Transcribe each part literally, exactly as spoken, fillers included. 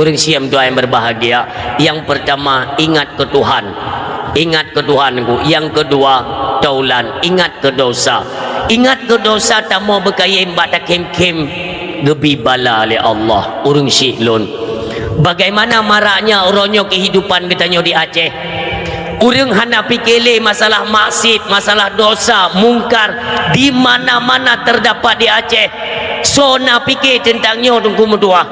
Ureuëng syiek tuan yang berbahagia, yang pertama, ingat ke Tuhan. Ingat ke Tuhan, Teungku. Yang kedua, taulan, ingat ke dosa. Ingat ke dosa, tamoe beukayém bak takhém-khém, geubi bala lé Allah, ureuëng syiek lôn. Bagaimana maraknya uroe nyoe kehidupan geutanyoe di Aceh. Ureuëng hana pike lé masalah maksiet, masalah dosa, mungkar, di mana-mana terdapat di Aceh. Soe na pike teuntang nyoe, Teungku meutuah?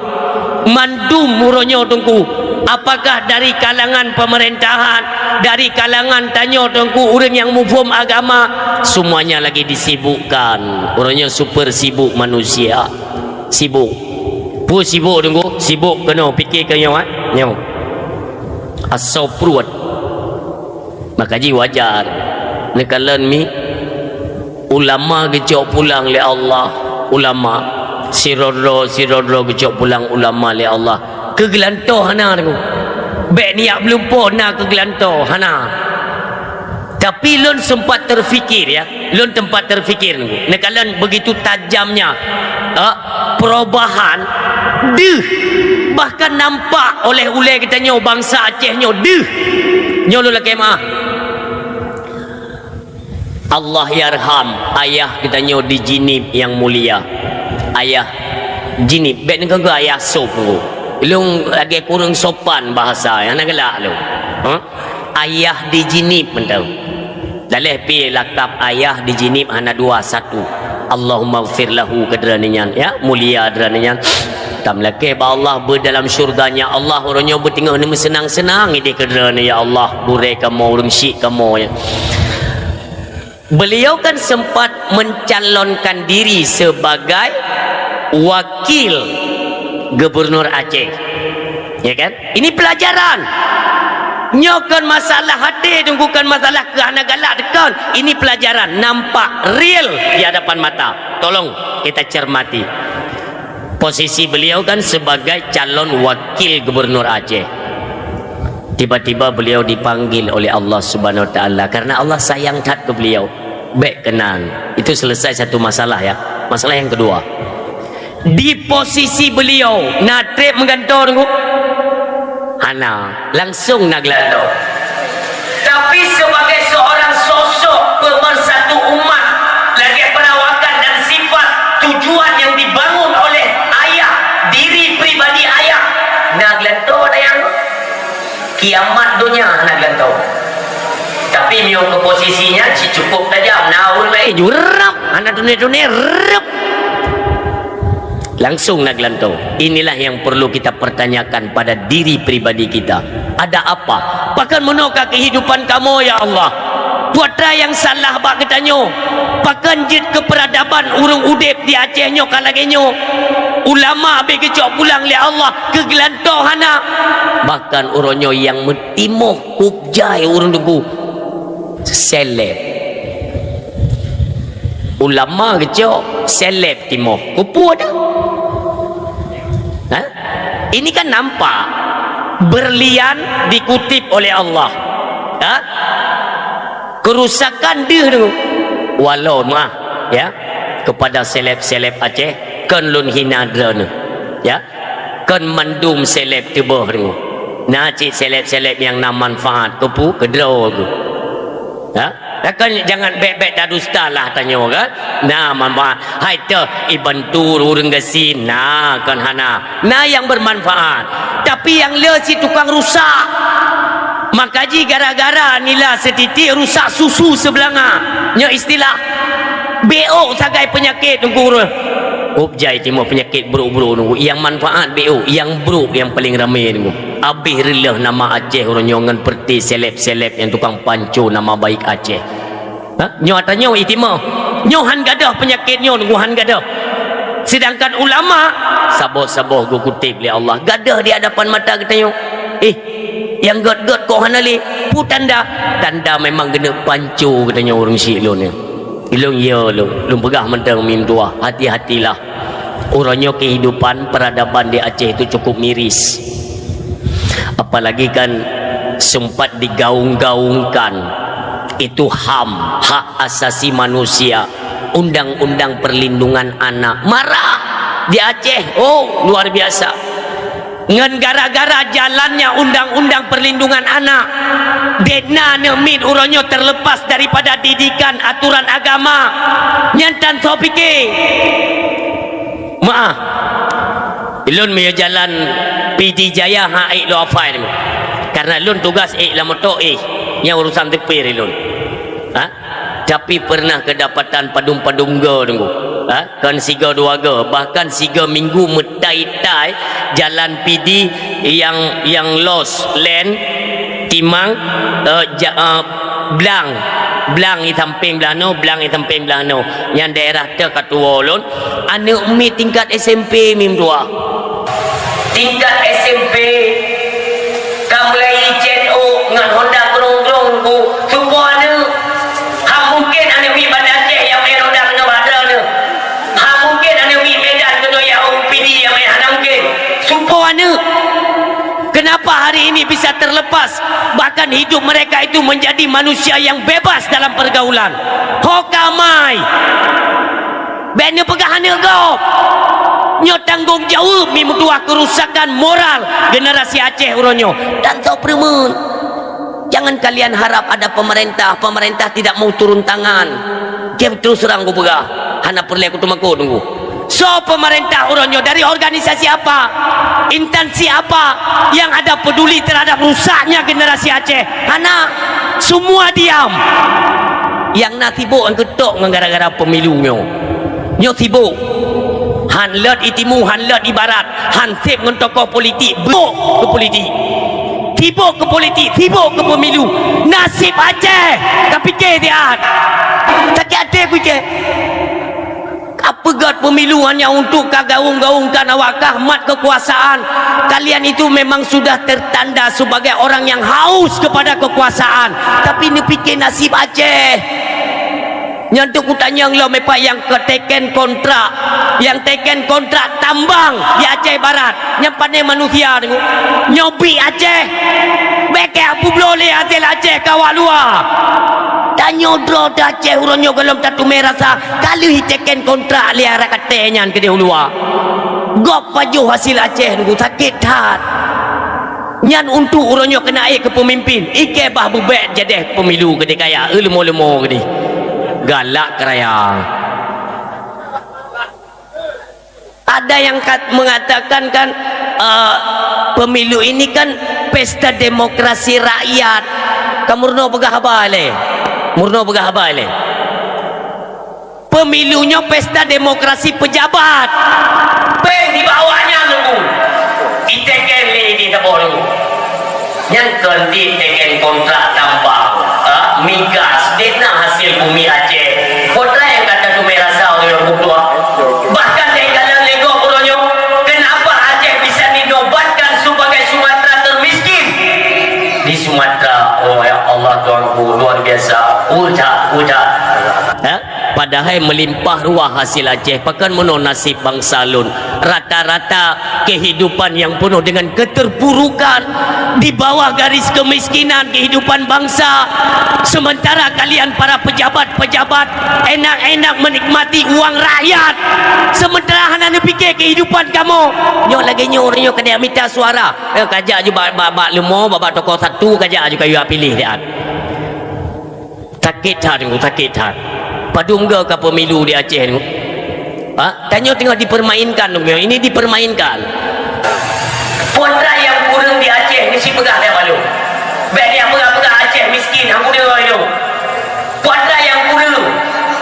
Mandum uroe nyoe, Teungku, apakah dari kalangan pemerintahan, dari kalangan tanyoe, Teungku, ureuëng nyang muphom agama, semuanya lagi disibukkan. Uroe nyoe super sibuk manusia. Sibuk. Peue sibuk, Teungku? Sibuk keunoe, pike keu nyoe, eh? Nyoe. Asoe pruet. Maka jih wajar. Neukalon mi, ulama geucok pulang lé Allah, ulama. Sidroe-droe, sidroe-droe geucok pulang ulama lé Allah. Keu geulantoe hana, Teungku. Bék niyak meulumpoe na keu geulantoe, hana. Tapi lôn sempat terfikir, ya. Lôn sempat terfikir, Teungku. Neukalon begitu tajamnya, eh, perubahan, deuh. Bahkan nampak oleh ulée geutanyoe bansa Aceh nyoe, deuh. Nyoe lôn lakée meuáh. Allahyarham ayah geutanyoe di Jeunieb nyang mulia. Ayah Jeunieb, bék neukeue ayah sôb, Teungku. Lôn lagée kureueng sopan bahasa, hana galak lôn. Huh? Ayah di Jeunieb mantong. Daleh pi lakab ayah di Jeunieb hana dua, satu. Allahummaghfir lahu keu droeneuh nyan, ya, mulia droeneuh nyan. Tameulakée bak Allah, beu dalam syurga-Nya Allah, uroe nyoe beuteungoh neumeuseunang-seunang idéh keu droeneuh, ya Allah, gurée kamoe, ureuëng syiek kamoe, ya. Beliau kan sempat mencalonkan diri sebagai wakil gubernur Aceh. Ya kan? Ini pelajaran. Nyoe kon masalah até, Teungku, kon masalah keu hana galak, kon. Ini pelajaran nampak real di hadapan mata. Tolong kita cermati. Posisi beliau kan sebagai calon wakil gubernur Aceh. Tiba-tiba beliau dipanggil oleh Allah Subhanahu Wa Taala karena Allah sayang that ke beliau. Bék keunan. Itu selesai satu masalah, ya. Masalah yang kedua. Di posisi beliau, na treb meugantoe, Teungku? Hana, langsung na geulantoe. Tapi sebagai seorang sosok pemersatu umat, lagée peurawakan dan sifat tujuan yang dibangun oleh ayah, diri pribadi ayah, na geulantoe ayah. Kiamat donya na geulantoe. Tapi meunyoe keu posisi nyan, cit cukup tajam, na ureuëng laén jurab, hana tuné-tuné, rep. Langsung na geulantoe. Inilah yang perlu kita pertanyakan pada diri pribadi kita. Ada apa? Pakon meunoe ka kehidupan kamoe, ya Allah? Peue atra nyang salah bak geutanyoe? Pakon jeuet keu peuradaban ureuëng udeb di Aceh nyoe ka lagée nyoe? Ulama habéh geucok pulang lé Allah keu geulantoe hana. Bahkan uroe nyoe nyang meutimoh kub jai ureuëng Teungku. Seleb. Ulama geucok, seleb timoh. Keupeue tu? Ha? Ini kan nampak. Berlian dikutip oleh Allah. Ha? Kerusakan deuh tu. Walau mah, ya, kepada seleb-seleb Aceh, kon lôn hina droeneuh. Ya. Kon mandum seleb teuboh deungoe. Na cit seleb-seleb nyang na manfaat keupeue, keudroe geuh. Ha? Takon jangan bék-bék tadusta lah tanyoe kan? Na manfaat. Hai teuh ibantu ureuëng gasien, na kon hana. Na nyang bermanfaat. Tapi nyang le si tukang rusak. Maka jih gara-gara nila setitik rusak susu sebeulanga. Nyoe istilah. Béok sagai peunyakét Teungku. Kub jai timoh peunyakét brok-brok Teungku. Nyang manfaat béok, nyang brok nyang paleng ramé Teungku. Abéh reuloh nama Aceh uroe nyoe ngon peureuté seleb-seleb nyang tukang panco nama baik Aceh. Ha? Nyoe ata nyoe itimoh. Nyoe han gadôh peunyakét nyoe Teungku, han gadôh. Sedangkan ulama saboh-saboh geukuteb lé Allah, gadôh di hadapan mata geutanyoe. Eh, nyang gét-gét kok hana lé? Peue tanda? Tanda memang keuneuk panco geutanyoe ureuëng syiek lôn nyoe. Ilôn yo lôn, lôn peugah mantong mintuah, hati-hatilah. Uroe nyoe kehidupan peradaban di Aceh itu cukup miris. Apalagi kan sempat digaung-gaungkan itu HAM, hak asasi manusia, undang-undang perlindungan anak. Marak di Aceh, oh luar biasa. Ngon gara-gara jalannya undang-undang perlindungan anak, dena aneuk miet uroe nyoe terlepas daripada didikan aturan agama. Nyan tan soe pike. Maah. Lôn meunyoe jalan Pidie Jaya han ék lôn hafai. Karena lôn tugas ék lam moto éh. Nyan urusan teupeu lôn. Ha? Tapi pernah kedapatan padum-padum go, Teungku. Ha? Kon sigo dua go, bahkan sigo minggu meutai-tai jalan Pidie yang, yang los, len, timang, eh, ja-, eh, blang. Blang di samping blah noe, blang di samping blah noe. Nyan daerah teuh ka tuwo lôn, aneuk miet tingkat S M P mim dua. Tingkat S M P, ka mulai licén ôk ngon honda grong-grong, Bu. Supo aneuk. Han mungken aneuk miet Banda Aceh nyang meu'en honda keunoe bak droeneuh. Han mungken aneuk miet Medan keunoe nyang ôk Pidie nyang meu'en, hana mungken. Supo aneuk. Kenapa hari ini bisa terlepas? Bahkan hidup mereka itu menjadi manusia yang bebas dalam pergaulan. Ho ka mai. Bék neupeugah aneuk gob. Nyoe tanggong jaweueb meutuah kerusakan moral generasi Aceh uroe nyoe. Dan soe peureumeun. Jangan kalian harap ada pemerintah. Pemerintah tidak mau turun tangan. Oke, terus terang kupeugah. Hana peureulée kuteumakot, Teungku. Soe pemerintah uroe nyoe, dari organisasi apa? Instansi apa yang ada peduli terhadap rusaknya generasi Aceh? Hana. Semua diam. Nyang na sibok nyang keutok ngon gara-gara pemilu nyoe. Nyoe sibok. Han lôt i timu, han lôt i barat, han seb ngon tokoh politik, sibok keu politik. Sibok keu politik, sibok keu pemilu. Naseb Aceh, ka pike siat. Sakét até kucék. Ka peugét pemilu hanya untuk ka gaung-gaungkan awak kah mat kekuasaan. Kalian itu memang sudah tertanda sebagai orang yang haus kepada kekuasaan. Tapi neupike nasib Aceh. Nyan teuk kutanyong lom, meupah nyang ka teken kontrak, nyang teken kontrak tambang di Aceh Barat. Nyan pane manusia tu. Nyoe bit Aceh. Bék publoe lé hasil Aceh ka awak luwa. Tanyoe droe di Aceh uroe nyoe gohlom tateumé rasa, ka lheueh teken kontrak lé arak até nyan keudeh u luwa. Gob pajoh hasil Aceh nunggu sakét that. Nyan untuk uroe nyoe keuneuk ék keu peumimpin. Ikée bah beubek jadeh pemilu keudeh kaya, eh, leumo-leumo keudeh. Galak keuraya. Ada yang kat-, mengatakan kan, eh, pemilu ini kan pesta demokrasi rakyat. Ka meurunoe peugah haba lé. Meurunoe peugah haba lé. Pemilu nyoe pesta demokrasi pejabat. Péng di bawah nyan nunggu. Iteken lé di saboh nunggu. Nyan kon di teken kontrak tambang, ha, migas, dek na hasil bumi Aceh. Kontrak nyang ka tateumé rasa oleh ureuëng tuha. Bahkan dek kalon lego uroe nyoe, kenapa Aceh bisa dinobatkan sebagai Sumatera termiskin? Di Sumatera, oh ya Allah Tuhanku, luar biasa. Udah, udah. Ha? Padahai meulimpah ruah hasil Aceh, pakon meunoe naseb bansa lôn. Rata-rata kehidupan yang penuh dengan keterpurukan, di bawah garis kemiskinan kehidupan bangsa. Sementara kalian para pejabat-pejabat enak-enak menikmati uang rakyat. Sementara hana neupike kehidupan kamoe. Nyoe lagée nyoe, ureuëng nyoe keuneuk mita suara. Eh, kajak ju bak, bak, bak leumo, bak, bak toko satu, kajak ju kayue piléh siat. Sakét that, Teungku, sakét that. Padum goe ka pemilu di Aceh, Teungku? Ha? Tanyoe teungoh dipermainkan, Teungku. Ini dipermainkan. Putra nyang kureueng di Aceh, meusti peugah lé awak lôn. Bék nyang peugah-peugah Aceh miskin, han kudeungoe lôn. Putra nyang kureueng,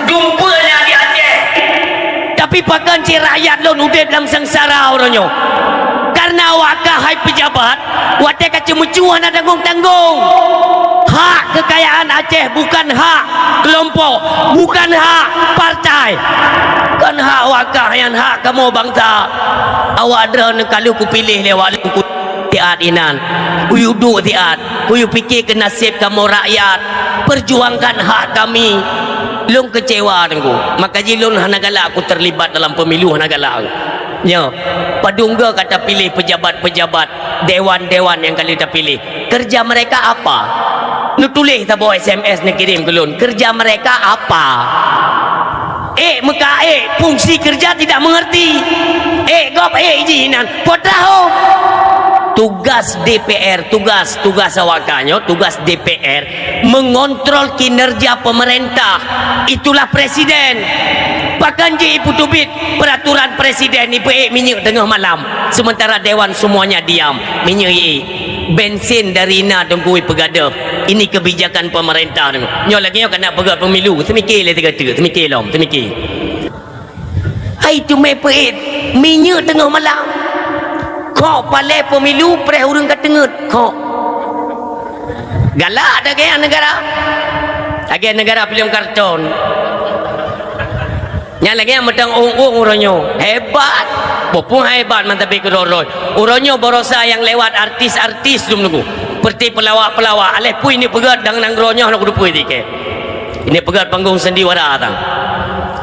dumpeue na di Aceh. Tapi pakon cit rakyat lôn udeb lam sengsara uroe nyoe? Karena awak kah hai pejabat, watée ka ceumeucue hana tanggong-tanggong. Hak kekayaan Aceh bukan hak kelompok, bukan hak partai. Kon hak awak kah, nyan hak kamoe bansa. Awak droeneuh ka lheueh kupiléh lé awak lôn ku-, siat inan. Kuyue duek siat, kuyue pike keu naseb kamoe rakyat. Perjuangkan hak kami. Lôn keucewa, Teungku. Maka jih lôn hana galak kuterlibat dalam pemilu, hana galak. Nyoe, padum goe ka tapiléh pejabat-pejabat, dewan-dewan nyang ka lheueh tapiléh. Kerja mereka apa? Neutuléh saboh S M S neukirém keu lôn. Kerja mereka apa? Ék meuka ék, fungsi kerja tidak mengerti. Ék gob ék jih inan. Putra ho. Tugas D P R, tugas, tugas awak nyoe, tugas D P R mengontrol kinerja pemerintah. Itulah presiden. Pakon jih ipeuteubiet peraturan presiden ipeuék minyeuk teungoh malam, sementara dewan semuanya diam. Minyeuk iék, bensin dari na teungku ipeugadôh. Ini kebijakan pemerintah teungku. Nyoe lagèe nyoe ka na peugah pemilu, seumike lé sigoe teuk, seumike lom, seumike. Hai teumé peuet, minyeuk teungoh malam. Kok palé pemilu preh ureueng ka teungeut. Kok. Galak lagèe negara. Lagèe negara filem karton. Nyan lagèe mantong ong-ong uroe nyoe. Hebat. Bukon hebat mantap keudroe-droe. Uroe nyoe baroesa nyang lewat artis-artis dum nunggu. Seperti pelawak-pelawak. Aléh pui ni peugöt dan nanggroe nyoe hana kuteupeu sikét. Ini peugöt panggung sandiwara tang.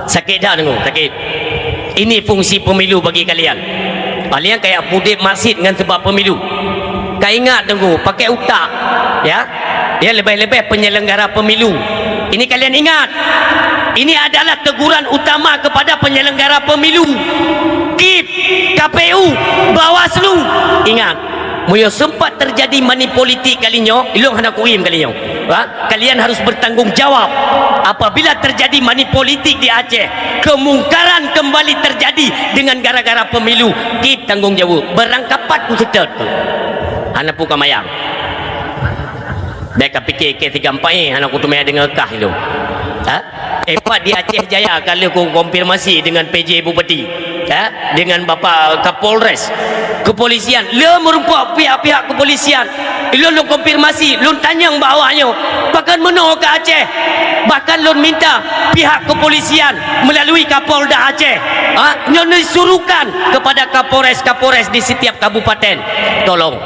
Sakét that deungö, sakét. Ini fungsi pemilu bagi kalian. Kalian kayak pudép masit ngon sebab pemilu. Ka ingat deungö, pakai utak, ya. Ya, lebih-lebih penyelenggara pemilu. Ini kalian ingat. Ini adalah teguran utama kepada penyelenggara pemilu. KIP, K P U, Bawaslu. Ingat, meunyoe sempat terjadi money politik kali nyoe, ilong hana kuim kali nyoe. Ha? Kalian harus bertanggung jawab. Apabila terjadi money politik di Aceh, kemungkaran kembali terjadi dengan gara-gara pemilu. KIP tanggung jawab. Barangkapat kuseutôt. Hana puka mayang. Bèk ka pikir ke tiga empat eh, hana kuteumé deungoe kah ilong. Ha? Hebat di Aceh Jaya ka lheueh kukonfirmasi dengan P J Bupati. Ya, dengan Bapak Kapolres, kepolisian, le meurumpok pihak-pihak kepolisian. Ilôn lôn konfirmasi, lôn tanyong bak awak nyoe, pakon meunoe ka Aceh. Bahkan lôn minta pihak kepolisian melalui Kapolda Aceh, ha, nyoe disuruhkan kepada Kapolres-Kapolres di setiap kabupaten. Tolong,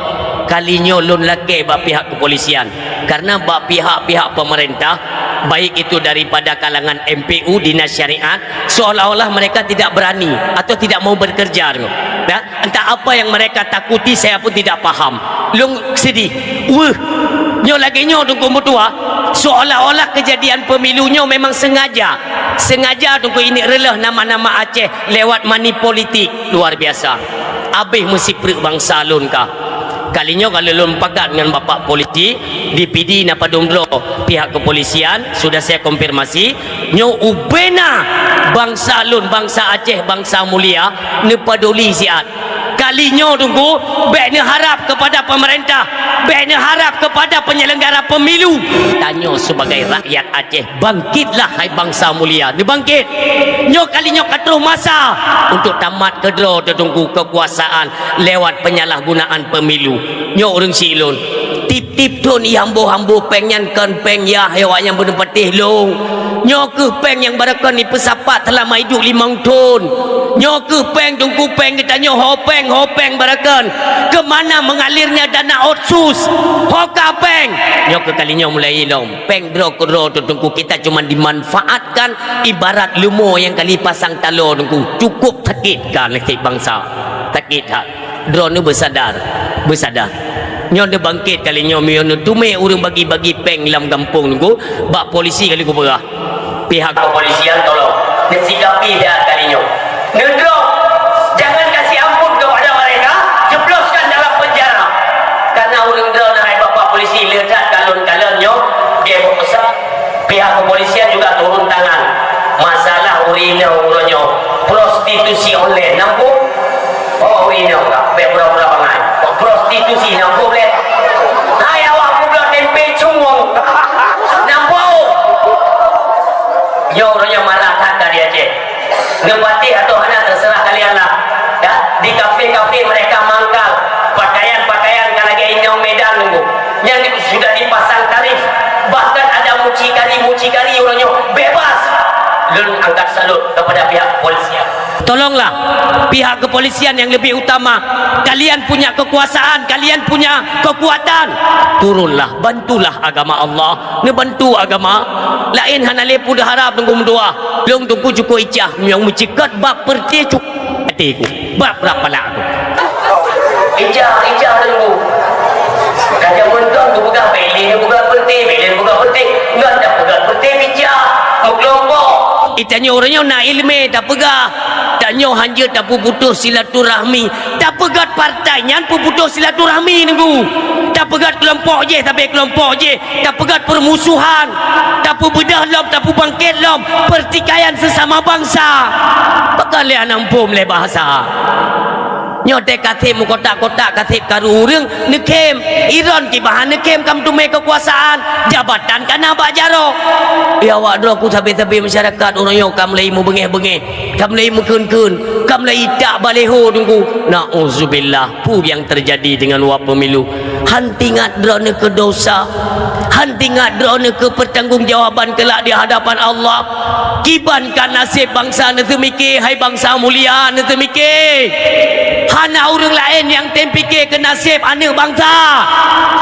kali nyoe lôn lakèe bak pihak kepolisian. Karena bak pihak-pihak pemerintah, baik itu daripada kalangan M P U, Dinas Syariat, seolah-olah mereka tidak berani atau tidak mau bekerja. Ya, entah apa yang mereka takuti, saya pun tidak paham. Lôn sedih. Weuh, nyoe lagèe nyoe Teungku meutuah, seolah-olah kejadian pemilu nyoe memang sengaja. Sengaja Teungku ini reuloh nama-nama Aceh lewat money politik. Luar biasa. Abéh meusipreuk bansa lôn ka. Kali nyoe ka lôn pakat ngon Bapak Polisi, di Pidie na padum droe pihak kepolisian, sudah saya konfirmasi, nyoe ubena bansa lôn, bansa Aceh, bansa mulia, neupaduli siat. Kali nyoe Teungku, bèk neuharap kepada pemerintah, bèk neuharap kepada penyelenggara pemilu. Tanyoe sebagai rakyat Aceh, bangkitlah hai bansa mulia, neubangkit. Nyoe kali nyoe ka troh masa untuk tamat keudroe Teungku kekuasaan lewat penyalahgunaan pemilu. Nyoe ureueng si lôn, tiep-tiep thon ihambo-hambo péng nyan kon péng yah, hai awak nyang beuneupatéh lôn. Nyoe keuh péng nyang barokon ipeusapat seulama idup limong thon. Nyoe keuh péng Teungku, péng geutanyoe ho péng, ho péng barokon. Keumana mengalirnya dana otsus? Ho ka péng. Nyoe keuh kali nyoe mulai ilong. Péng droe keudroe Teungku, kita cuma dimanfaatkan ibarat leumo nyang ka lipasang taloe Teungku. Cukup sakét ka nasib bansa. Sakét that. Droeneuh beusadar, beusadar. Nyoe neubangkét kali nyoe, meunyoe neuteumé ureueng bagi-bagi péng lam gampông Teungku, bak polisi kali kupeugah. Pihak kepolisian tolong neusikapi that kali nyoe. Neudrop, jangan kasih ampun kepada mereka, jebloskan dalam penjara. Karena ureueng droeneuh hai bapak polisi le that kalon-kalon nyoe, dia berusaha. Pihak kepolisian juga turun tangan. Masalah ureueng inong uroe nyoe, prostitusi online, nampu? Oh, ureueng inong ka, bèk pura-pura bangai. Prostitusi, nampu lé. Hai awak goblok tempe cungong. Nampu. Nyoe uroe nyoe marah that dari Aceh. Neupatéh atau hana, terserah kalian lah. Ya, di kafe-kafe mereka mangkal pakaian-pakaian ka lagèe inong Medan Teungku. Nyang sudah dipasang tarif. Bahkan ada mucikari-mucikari uroe nyoe bebas. Lôn angkat salut kepada pihak kepolisian. Tolonglah pihak kepolisian yang lebih utama. Kalian punya kekuasaan, kalian punya kekuatan. Turunlah, bantulah agama Allah. Neubantu agama. Laén hana lé peue harab Teungku meudoa. Lôn Teungku cukup icah nyang meucikot bak peureuté cukup até ku. Bak brat palak ku. Icah, icah Teungku. Raja Muntong geupeugah bèk lé geupeugah peureuté, bèk lé geupeugah peureuté. Ngon tapeugah peureuté icah. Meukelompok. Tanyoe ureuëng nyoe na iéleumé tapeugah, tanyoe hanjeuet tapeuputoh silaturahmi. Tapeugét partai nyan peuputoh silaturahmi, Teungku. Tapeugét keulompok jih sabe keulompok jih, tapeugét peurmusuhan, tapeubeudoh lom, tapeubangkét lom peurtikaian seusama bansa. Pakon lé hana muphom lé bahasa. Nyoe teuh kaseb meukotak-kotak, kaseb karu ureuëng, neukhém. Iron kiban neukhém ka meuteumé keukuasaan, jabatan ka na bak jaroe. Ya awak droe ku sabe-sabe masyarakat ureuëng nyoe ka mulai meubeungéh-beungéh, ka mulai meukheun-kheun, ka mulai itak baleho, Teungku. Nauzubillah, peue nyang teujadi deungon wak pemilu? Han teuingat droeneuh keu dosa, han teuingat droeneuh keu peutanggongjawaban keulak di hadapan Allah. Kiban ka naseb bansa neuteumike, hai bansa mulia, neuteumike. Hana ureuëng laén nyang tem pike keu naseb aneuëk bansa.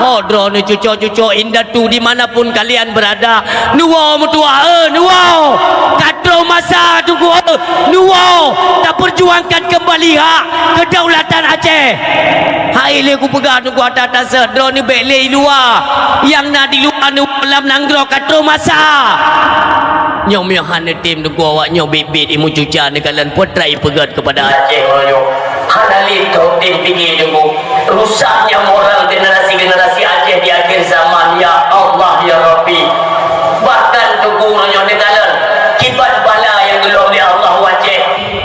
Ho droeneuh cuco-cuco indatu di mana pun kalian berada, neuwoe meutuwah, eh, neuwoe! Ka troh masa, Teungku, eh, neuwoe! Tapeujuangkan keumbali hak keudaulatan Aceh. Hai lé kupeugah, Teungku, ata taseuet, droeneuh bék lé i luwa. Nyang na di luwa neuwoe lam nanggroe, ka troh masa. Nyoe meunyoe hana tem, Teungku, awak nyoe biet-biet imeucuca neukalon putra ipeugét keupada Aceh uroe nyoe. Hana lé teuh tem pike, Teungku. Rusaknya moral generasi-generasi Aceh di akhir zaman, ya Allah, ya Rabbi. Bahkan, Teungku, uroe nyoe neukalon kiban bala nyang geulom lé Allah u Aceh.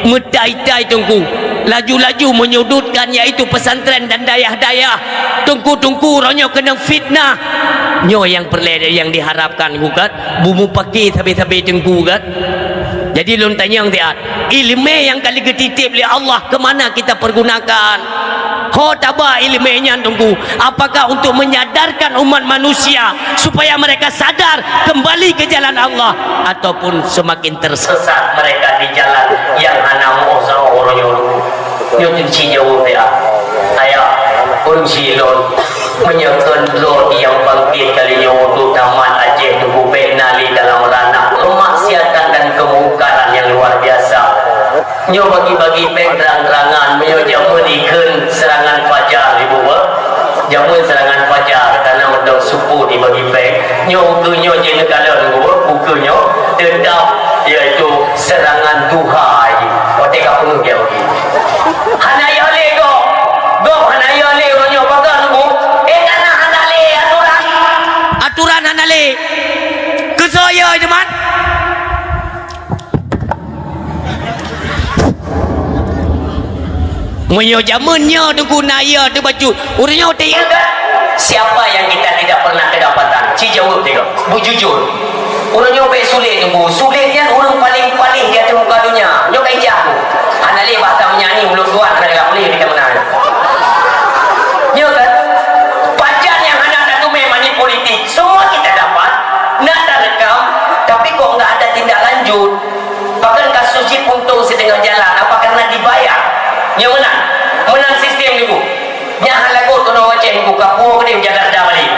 Meutai-tai, Teungku, laju-laju menyudutkan, yaitu pesantren dan dayah-dayah. Teungku-teungku uroe nyoe keunong fitnah. Nyoe nyang peureulée nyang diharapkan, Teungku, kan? Bumupaki sabe-sabe, Teungku, kan? Jadi lôn tanyong siat, iéleumé nyang ka lheueh geutitip lé Allah, keu mana kita pergunakan? Ho taba iéleumé nyan, Teungku, apakah untuk menyadarkan umat manusia supaya mereka sadar kembali ke jalan Allah, ataupun semakin tersesat mereka di jalan yang hana meuusaha uroe nyoe? Nyoe cit jaweueb ya. Ayah, kunci lôn. Meunyoe kheun droe nyang bangkit kali nyoe untuk tamat Aceh, Teungku, bék na lé dalam ranah kemaksiatan dan kemungkaran yang luar biasa. Nyoe bagi-bagi péng terang-terangan, meunyoe jameun ikheun serangan fajar, Ibu, eh. Jameun serangan fajar, karena mantong supo dibagi péng. Nyoe ukeue nyoe jeuet neukalon, Ibu, eh. Ukeue nyoe tetap, yaitu serangan duha, Ibu. Watée ka penuh dia bagi. Hana yah lé gob. Gob hana yah lé uroe nyoe, pakon, Teungku? Eh, kana hana lé aturan. Aturan hana lé. Keusoe yah, teuma? Meunyoe jameun nyoe, Teungku, na yah teuh bacut, ureuëng nyoe teuh yah kan? Siapa yang kita tidak pernah kedapatan? Ci jaweueb tiga. Bujujur. Ureuëng nyoe bék sulet, Teungku. Sulet nyan ureuëng paléng paléh di ateueh muka donya. Nyoe ka ijak, Teungku. Hana lé bahasa meunyanyi, ulôn tuan hana lé ka puléh di teumeunan. Nyoe kan? Pajan nyang hana tateumé money politik. Semua kita dapat, na tarekam, tapi kok enggak ada tindak lanjut? Bahkan kasus jih puntung siteungoh jalan, apa karena dibayar? Nyoe meunan, meunan sistem niku. Nyan hana lagot keunoe Aceh niku, ka puwoe keudeh Jakarta balik.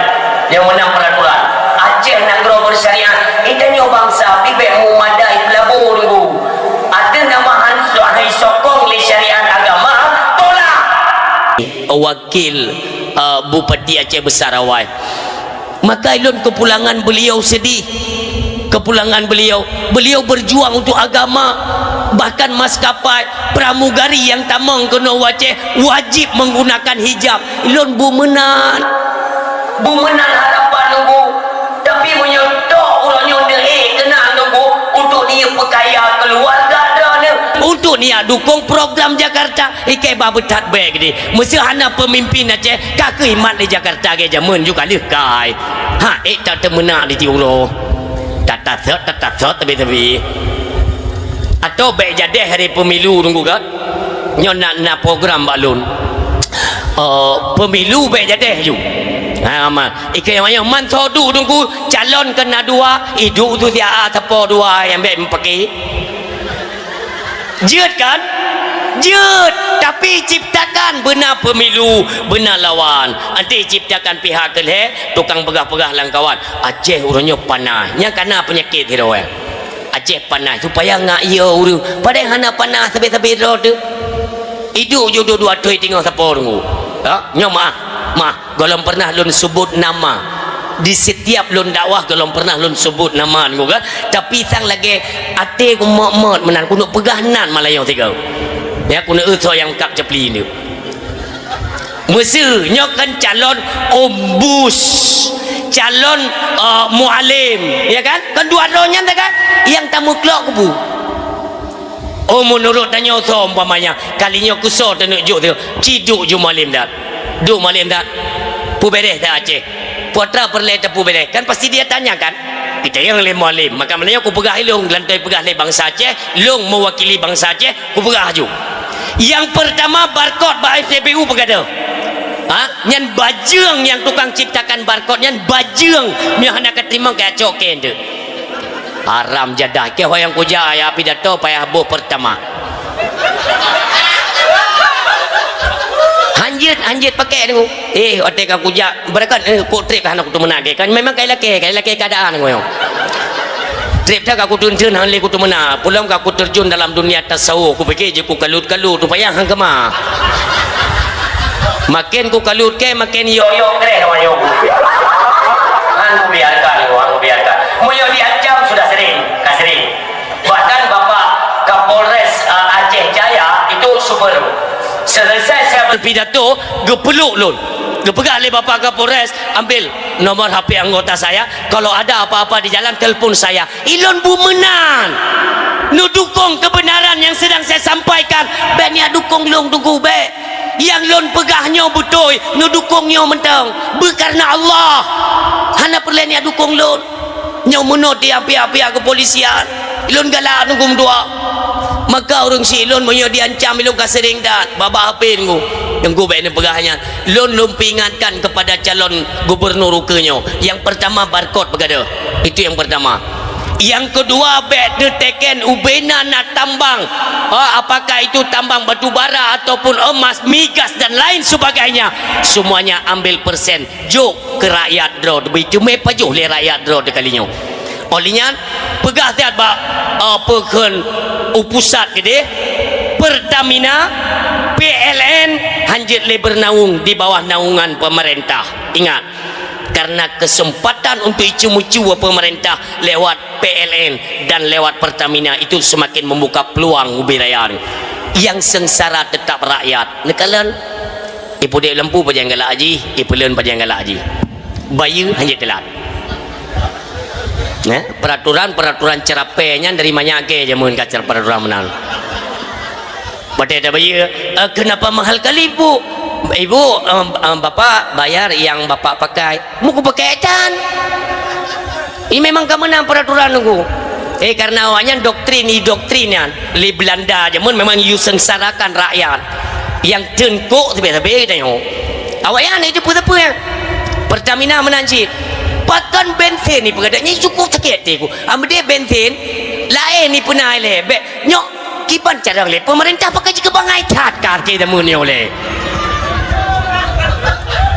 Nyang meunan peraturan. Aceh nanggroe bersyariat, geutanyoe bansa pih bék meumadai peulabô niku. Ateueh nama han, han jisokong lé syariat agama, tolak! Wakil, eh, Bupati Aceh Besar awai. Maka ilôn keupulangan beliau sedih. Keupulangan beliau, beliau berjuang untuk agama. Bahkan maskapai pramugari nyang tamong keunoe u Aceh wajib menggunakan hijab. Ilôn bumeunan. Bumeunan harapan Teungku. Tapi meunyoe tok uroe nyoe deuh keunan Teungku untuk dia peukayakan keluarga droeneuh. Untuk dia dukung program Jakarta. Ikei bah beuthat bék geude. Meuseu hana peumimpin Aceh, ka keuh imat lé Jakarta lagée jameun ju ka lheueh kai. Ha, ék that teumeunak di tiep uroe. Tatasot, tatasot, tabi-tabi. Atau bék jadeh hari pemilu Teungku kan? Nyoe na, na program bak lôn. Eh, pemilu bék jadeh ju. Ha, ma. Ikei nyang man soe duek Teungku, calon keu na dua, iduek tu siat sapo dua nyang bék meupaké. Jeuet kan? Jeuet, tapi ciptakan beuna pemilu, beuna lawan. Nanti ciptakan pihak keu lhée, tukang peugah-peugah lam kawan. Aceh uroe nyoe panas. Nyang kana peunyakét sidroe. Aceh panas, supaya ngak yo ureuëng. Padahai hana panas sabe-sabe droe teuh. Iduek ju dudoe ateueh teungoh sapo Teungku. Ha? Nyoe maah, maah. Gohlom pernah lôn sebut nama. Di setiap lôn dakwah gohlom pernah lôn sebut nama nyoe kan, tapi sang lagée até ku mot-mot meunan, keuneuk peugah nan malayong tiga. Ya, keuneuk eu soe nyang kab ceupli nyoe. Meuseu nyoe kan calon ombus, calon, eh, mualim, ya kan? Kan dua droe nyan dah kan? Nyang tameuklok kubu. Oh, meunurot tanyoe soe umpamanya, kali nyoe keu soe taneuk jok tu, ci duek ju mualim dah. Duek mualim dah. Peue beres dah Aceh. Peue atra peureulée tapeue beres. Kan pasti dia tanya kan? Kita yang lé mualim. Maka meunyoe kupeugah ilong, lantai peugah lé bangsa Aceh, long mewakili bangsa Aceh, kupeugah ju. Yang pertama, barcode bak F C B U peugah dah. Ha? Nyan bajeueng nyang tukang ciptakan barcode nyan bajeueng. Nyoe hana kateurimong kacok ke ente. Haram jadah. Keu hoyang kujak ayah pidato payah boh pertama. Hanjeuet, hanjeuet pakai tu. Eh, watée ka kujak, beurakan, eh, kok treb hana kuteumeunak ke. Kan memang kai lakée, kai lakée keadaan ngoyong. Treb dah ka kuteun-teun hana lé kuteumeunak. Pulang ka kuterjun dalam dunia tasawuf. Kupikir je ku kalut-kalut, rupanya hang keumah. Makin ku kalut ke, makin yok-yok kreh awak yok. Han kubiarkan, han kubiarkan. Meunyoe diancam sudah sering, ka sering. Bahkan Bapak Kapolres, eh, Aceh Jaya itu super. Selesai saya berpidato, geupeluk lôn. Geupeugah lé Bapak Kapolres, "Ambil nomor H P anggota saya, kalau ada apa-apa di jalan, telepon saya." Ilôn bu meunan. Neudukong kebenaran nyang sedang saya sampaikan. Bék neujak dukong lôn teungku, bék. Nyang lôn peugah nyoe beutôi, neudukong nyoe mantong. Beu kareuna Allah. Hana peureulée neujak dukong lôn. Nyoe meunoe tiang pihak-pihak kepolisian. Ilôn galak teungku meutuah. Maka ureuëng si ilôn meunyoe diancam ilôn ka sering that. Babah H P teungku. Teungku bék neupeugah nyan. Lôn, lôn peuingatkan kepada calon gubernur ukeue nyoe. Yang pertama, barcode peugah deuh. Itu yang pertama. Yang kedua, bék neuteken ubena na tambang. Ha, apakah itu tambang batu bara ataupun emas, migas dan lain sebagainya, semuanya ambil persen. Jok keu rakyat droe, beuteumé pajoh lé rakyat droe kali nyoe. Óh lheueh nyan, peugah that bak, eh, peue kheun u pusat keudeh, Pertamina, P L N, hanjeuet lé beunaung di bawah naungan pemerintah. Ingat, karena kesempatan untuk icu-mucu pemerintah lewat P L N dan lewat Pertamina itu semakin membuka peluang ubé raya nyoe. Nyang seungsara tetap rakyat. Neukalon, ipeudeh lampu pajan galak jih, ipeuleuen pajan galak jih. Bayeue hana teulat. Nah, peraturan-peraturan cerapée nyan dari manyak ke jameun ka cer-, peraturan meunan. Watée tabayeue, "Eh, kenapa mahal kali, Bu?" "Ibu, em, em, Bapak bayar yang Bapak pakai." Muku pakai tan. Ini memang ka meunan peraturan nunggu. Eh, karena awaknyan doktrin, i doktrin nyan. Lé Belanda jameun memang yue seungsarakan rakyat. Nyang teungkok sabe-sabe geutanyoe. Awaknyan itu peue-peue ya. Pertamina meunan cit. Pakon bensin ni peugah nyan cukup sakét hati ku. Amdeh bensin laén ni peuna lé. Bék nyoe Kiban carông lé peumeurintah pakai jikeu bangai that ka keu jameun nyoe lé.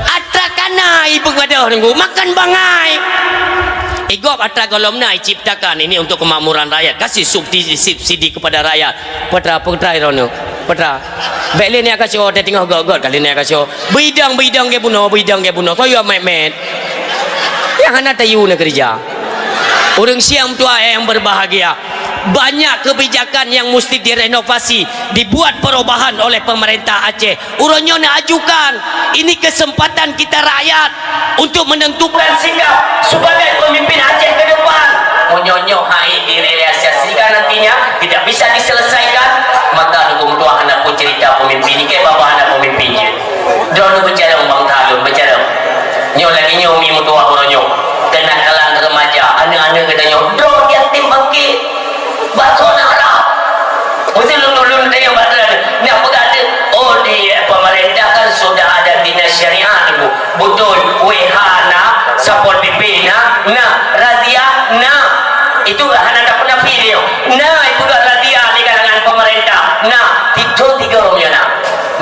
Atra kana ipeugah nunggu makan bangai. Igop atra gohlom na iciptakan ini untuk kemakmuran rakyat. Kasih subsidi, subsidi kepada rakyat. Peue atra, peue atra droeneuh. Peue atra. Bék lé neujak kaco, teungoh göt-göt kali neujak kaco. Beudong, beudong geubunoe, beudong geubunoe. Soe yue mét-mét. Nyang hana tayue neukeureuja. Ureuëng siang meutuah nyang berbahagia. Banyak kebijakan yang mesti direnovasi, dibuat perubahan oleh pemerintah Aceh. Uroe nyoe neuajukan, ini kesempatan kita rakyat untuk menentukan sikap sebagai pemimpin Aceh ke depan. Meunyoe nyoe hai direalisasikan nantinya tidak bisa diselesaikan, maka nunggu meutuah hana pun cerita pemimpin, ikei baba hana pemimpin je. Droeneuh beucarông bangsa lôn, beucarông. Nyoe lagée nyoe mi meutuah uroe nyoe. Keunakalan remaja, aneuëk-aneuëk geutanyoe, droe yatim bangke. Bak kona rab. Mesti lôn, lôn tanya bak droeneuh. Nak peugah tu, oh, di pemerintah kan sudah ada dinas syariah dulu. Betul, W H na, Satpol P P na, na, razia na. Itu hana tapenafi dia. Na, itu dah razia di kalangan pemerintah. Na, itu tiga punya na.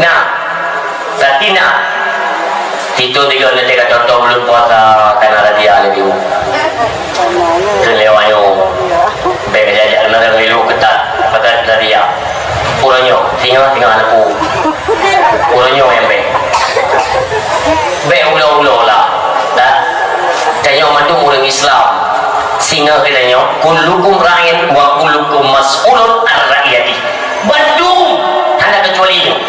Na. Satina. Titu tiga nanti kata tu belum puasa karena razia ni tu. Kelewanyo. Baik kejadian ada ngilu ketat pada razia. Uranyo, singa singa aku. Uranyo yang baik. Baik ulo-ulo lah. Dah. Ingat kita nyoe, kullukum ra'in wa kullukum mas'ulun an ra'iyati. Bandum, hana kecuali nyoe.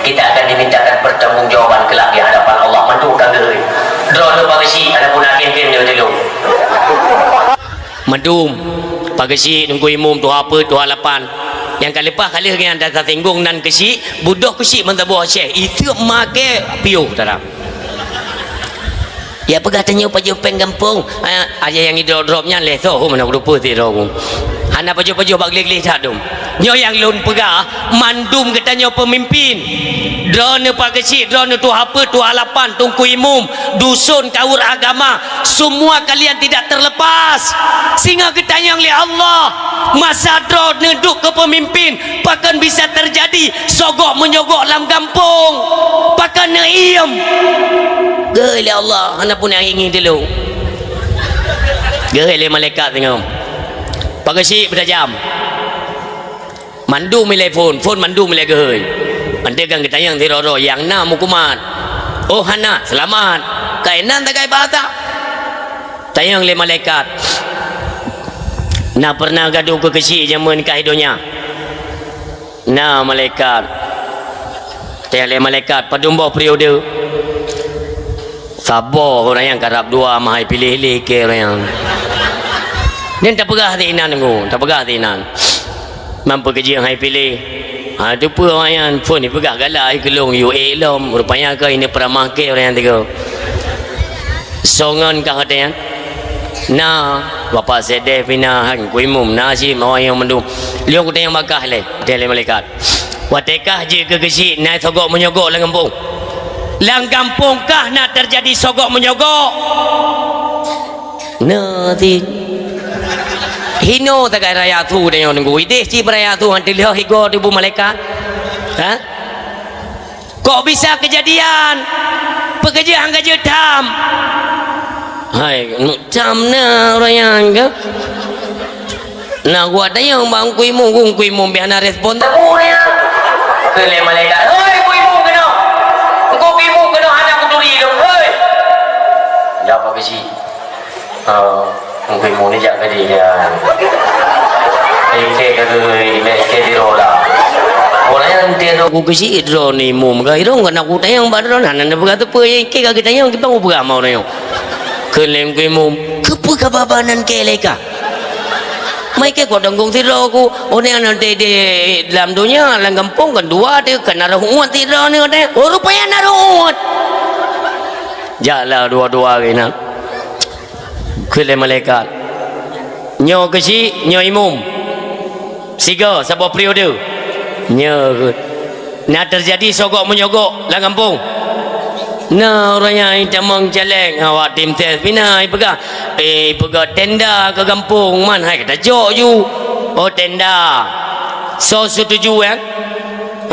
Kita akan dimintakan pertanggungjawaban kelak di hadapan Allah. Mandum ka geuhôi. Droeneuh Pak Geuchik, hana pun akhé-akhé nyoe dulu. Mandum, Pak Geuchik, Teungku Imum, tuha peuet, tuha lapan. Nyang ka leupah ka lheueh nyan, ata tasinggong nan Geuchik, budok Geuchik meusaboh Aceh. Itu make piôh tara. Ya peugah tanyoe pajoh péng gampông. Ah, aja nyang idrop-drop nyan lé soe mana kurupeue sidroe. Hana pajoh-pajoh bak gleh-gleh that dum. Nyoe nyang lôn peugah, mandum geutanyoe peumimpin. Droeneuh Pak Geuchik, droeneuh tuha peuet, tuha lapan, Teungku Imum, dusun, kaur agama, semua kalian tidak terlepas. Singoh geutanyong lé Allah, masa droeneuh duek keu peumimpin, pakon bisa terjadi sogok menyogok lam gampông? Pakon neuiem? Geuhôi lé Allah, hana pun nyang ingat dulu. Geuhôi lé malaikat singoh. Pak Geuchik beutajam. Mandum ilée phon, phon mandum ilée geuhôi. Anté kan geutanyong sidroe-droe, nyang na meukumat. Oh hana, seulamat. Kainan tagai bahasa. Tanyong lé malaikat. Na pernah gadôh keu Geuchik jameun ka i donya? Na malaikat. Tanyong lé malaikat, padum boh periode? Saboh ureuëng nyang karab dua meuhai piléh lé keu ureuëng nyan. Dan tapeugah sinan ngô, tapeugah sinan. Mampu keujeueng hai piléh. Ha, teupeue awaknyan phon jipeugah galak hai keulong U A lom, rupanya ka ini peuramah keu ureuëng nyan tiga. Songon ka hati nyan. Na, Bapak Sedeh pina han kuimum na si mawai nyang mandum. Lheueh kutanyong bakah lé, teh lé malaikat. Watée kah jeuet keu Geuchik na sogok menyogok lam gampông. Lam gampông kah na terjadi sogok menyogok? Na ti. Hino tagai raya tu deungoe nunggu ideh ci beraya tu han teuliho higo tubu malaikat. Ha? Kok bisa kejadian? Peukeujeut han ka jeuet tham. Hai, nu tham na ureuëng nyan ka? Na gua tanyong bak Teungku Imum, Teungku Imum biasa na respon tabu ya. Keu lé malaikat, "Hei, Teungku Imum keunoe! Teungku Imum keunoe hana kuturi lom, hei!" Jak bak Geuchik. Ah, Teungku Imum ni jak gadih ya. Ikei ka geuh, ikei sidroe lah. Orang yang dia tu Geuchik droe ni Imum ka irong kana kutanyong bak droe, hana na peugah teupeu, ikei ka geutanyong, kiban kupeugah ma ureuëng nyoe. Keu lé Teungku Imum, keupeue ka babah nan keu lé ka? Mai keu kok tanggong sidroe ku, oh ni aneuk di, di dalam donya, lam gampông kan dua teu, kan na rhuet sidroe ni, oh rupanya na rhuet. Jaklah dua-dua keunan. Keu lé malaikat. Nyoe Geuchik, nyoe Imum. Sigoe saboh periode. Nyoe Na terjadi sogok menyogok lam gampông. Na ureuëng nyang tamong caleg awak tim ses pina ipeugah, eh, ipeugah tenda keu gampông man hai ka tajok ju. Oh, tenda. Soe setuju, eh?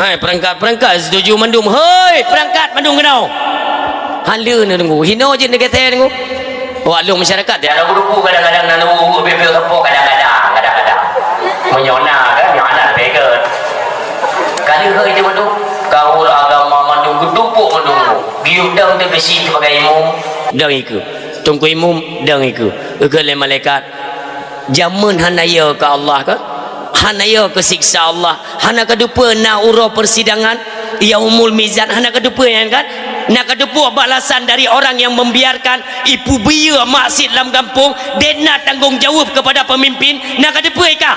Hai, perangkat-perangkat setuju mandum. Hoi, perangkat mandum keunoe. Hana lé neudeungoe. Hino jeuet neugeser deungoe. Awak lôn masyarakat, ya, lagu duku kadang-kadang na lôn ureuëng bebel gapo kadang-kadang, kadang-kadang. Meunyoe na kan, nyoe hana beuget. Ka lheueh itu mandum, kaul agama mandum geutumpok mandum. Geuyue dang teukeusik sibagai imum. Dang ikeue. Teungku Imum dang ikeue. Ikeue lé malaikat. Jameun hana yo keu Allah kan? Hana yo keu siksa Allah. Hana ka teupeue na uroe persidangan, yaumul mizan, hana ka teupeue nyan kan? Na ka teupeue balasan dari orang yang membiarkan ipeubiyeu maksiet lam gampông, dan na tanggong jaweueb kepada pemimpin, na ka teupeue ka?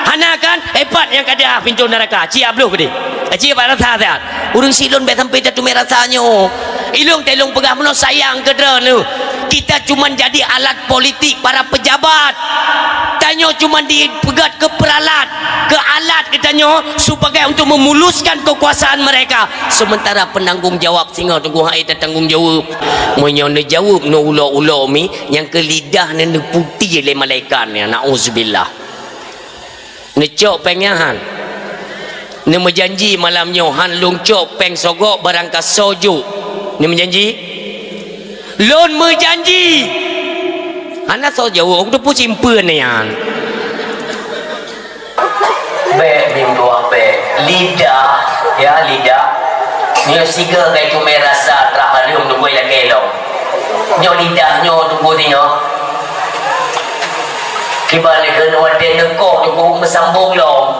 Hana kan? Hebat nyang ka deuh pintoe neuraka, ci abloh keudeh. Ci bak rasa sehat. Ureuëng silôn bék sampai tateumé rasa nyoe. Ilôn teuh lôn peugah meunoe sayang keu droeneuh. Kita cuma jadi alat politik para pejabat. Tanyoe cuma dipeugét keu peralat, keu alat geutanyoe sebagai untuk memuluskan kekuasaan mereka. Sementara penanggung jawab singoh teungku hai tatanggong jaweueb. Meunyoe neujaweueb neuulo-ulo mi nyang keu lidah neuputéh lé malaikat nyan, nauzubillah. Neucok péng nyan han. Neumeujanji malam nyoe han lôn cok péng sogok barang ka soe jok. Neumeujanji? Lôn meujanji. Hana soe jaweueb, aku teupeu simpeuen nyan. Bék bimbuah bék. Lidah, ya, lidah. Nyoe sigoe ka iteumé rasa trah hareuem teungku lakée lom. Nyoe lidah nyoe teungku singoh. Ibarat keu watèe neukoh Teungku meusambông lom.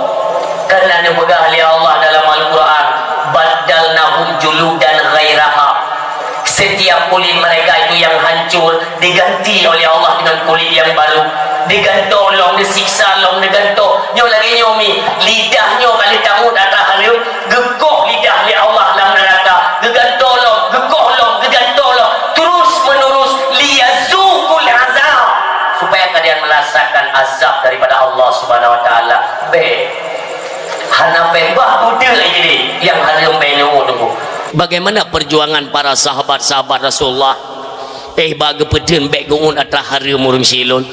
Karena neupeugah lé Allah dalam Al-Quran, "Baddalnahum juludan ghairaha." Setiap kulit mereka itu yang hancur diganti oleh Allah dengan kulit yang baru. Digantoe lom, disiksa lom, digantoe. Nyoe lagèe nyoe mi, lidah nyoe ka lheueh tamut atra hareuem, geukoh lidah lé Allah lam neuraka. Geugantoe lom, geukoh lom, geugantoe lom. Terus menerus, liyazuqul azab. Supaya kalian merasakan azab daripada Allah Subhanahu wa Taala. Bèk. Hana pèng bah beutôi jadi nyang hareuem bèk nyoe Teungku. Bagaimana perjuangan para sahabat-sahabat Rasulullah? Eh, bak geupeutheun bèk geuôt atra hareuem ureueng syik lôn.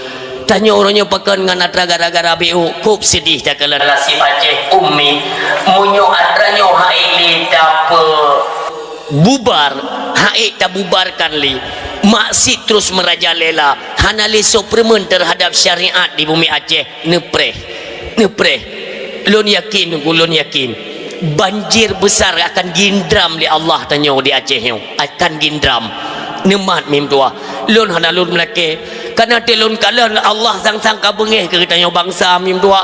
Tanyoe uroe nyoe pakon ngon atra gara-gara bèk ôt, kôb seudeh takalon. Nasib Aceh Ummi, meunyoe atra nyoe hai lé tapeu- bubar, hai tabubarkan lé. Maksiat terus merajalela, hana lé soe peureumeun terhadap syariat di bumi Aceh. Neupreh, neupreh. Lôn yakin, Teungku, lôn yakin, banjir besar akan gindram lé Allah tanyoe di Aceh nyoe. Akan gindram. Neumat mi meutuah. Lôn hana lôn meulakèe. Kana teu lôn kalon Allah sang-sang ka beungèh keu geutanyoe bansa mi meutuah.